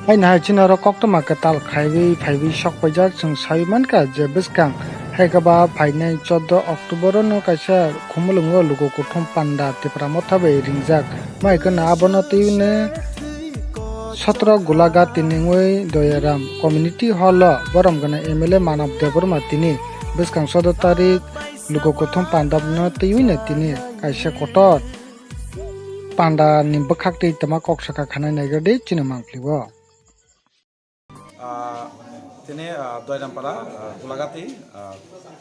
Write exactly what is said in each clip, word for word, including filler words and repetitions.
Haino hai chini oro koktwma kwtal khaiwi phaiwi sok paijak, chwng sawi mankha je bwskang hai khe ba phainai chordo October-o no kaisa Khumulwngo luku kuthum panda Tipra Motha bai ringjak. Mai kheno abono twiwi no sotro Gulagati ni wngwi Doyaram Community Hall-o borom gwnang M L A Manav Debbarma tini bwskang chordo tarik luku kuthum panda no twiwi no tini kaisa kotor panda ni bwkhak twi twma kok sakha khanai naigradi chini mangpli-o. Ah, tini, ah, Doirampara, ah, Gulagati, ah,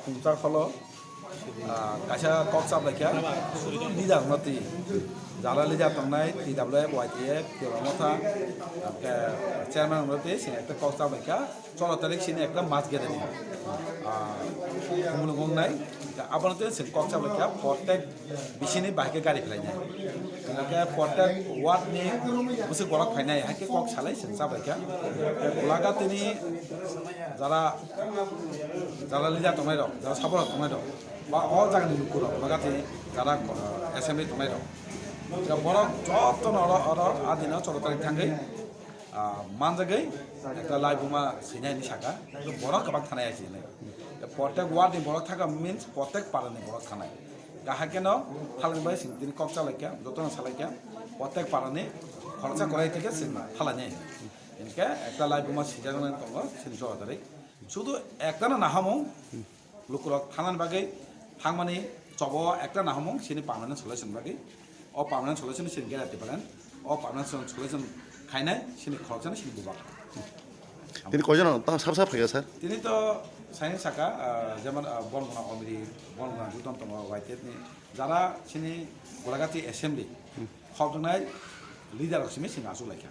Khumchar Kholo, ah, kaisa kok chap laikha, sudu leader no twi, jala leader tongnai, T W F, Y T F, Tipra Motha, ah, ke chairman no twi, sini ekta kok chap laikha, cholo tarik sini ekta mas gede ni, ah, Khumulwng wngnai, abono twi sini kok chap laikha, protek bisini bahai khe gari phlainai. Hingkhe protek ward ni bwswk borok phainai, hai khe kok salai chwng chabai kha. Tei Gulagati ni jara, jara leader tongnai rok, jara saborok tongnai rok, ba o jaga ni luku rok, Gulagati ni jara, uh, assembly tongnai rok. Borok joto no oro, oro adino cholo tarik thangwi, ah, manjagwi ekta laibuma swinai hinwi saka, borok kwbang thanai hai se hinwi. Protek ward ni borok thaka means protek para ni borok thanai. Kahai keno thalani bai sing tini kok chalaikha, jotono salaikha, protek para ni khoroksa kwrai theke sing thalani. Hinkhe ekta laibuma sijaknai tongo, sini cholo tarik. Sudu ekta no nahamung, lukurok thanani bagwi thangmani chobo ekta nahamung, sini permanent solution bagwi. O permanent solution sini gera tipalen, o permanent solution khainai, sini khoroksani sini bubak. Tini koijon tang sab sab phaikha, sir? Tini to saini saka, ah, jemon, ah, Bormona Omri, Bormona Gutom tongo, Y T F ni, jara sini Gulagati assembly, khobjaknai leader rok simi sini asuk laikha.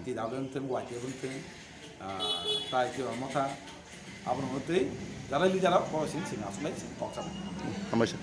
T W F wngthung, Y T F wngthung, ah, tai Tipra Motha, abono wngtwi jara leader rok bo sini sini asuk lai sini kok cham. Hambai sir.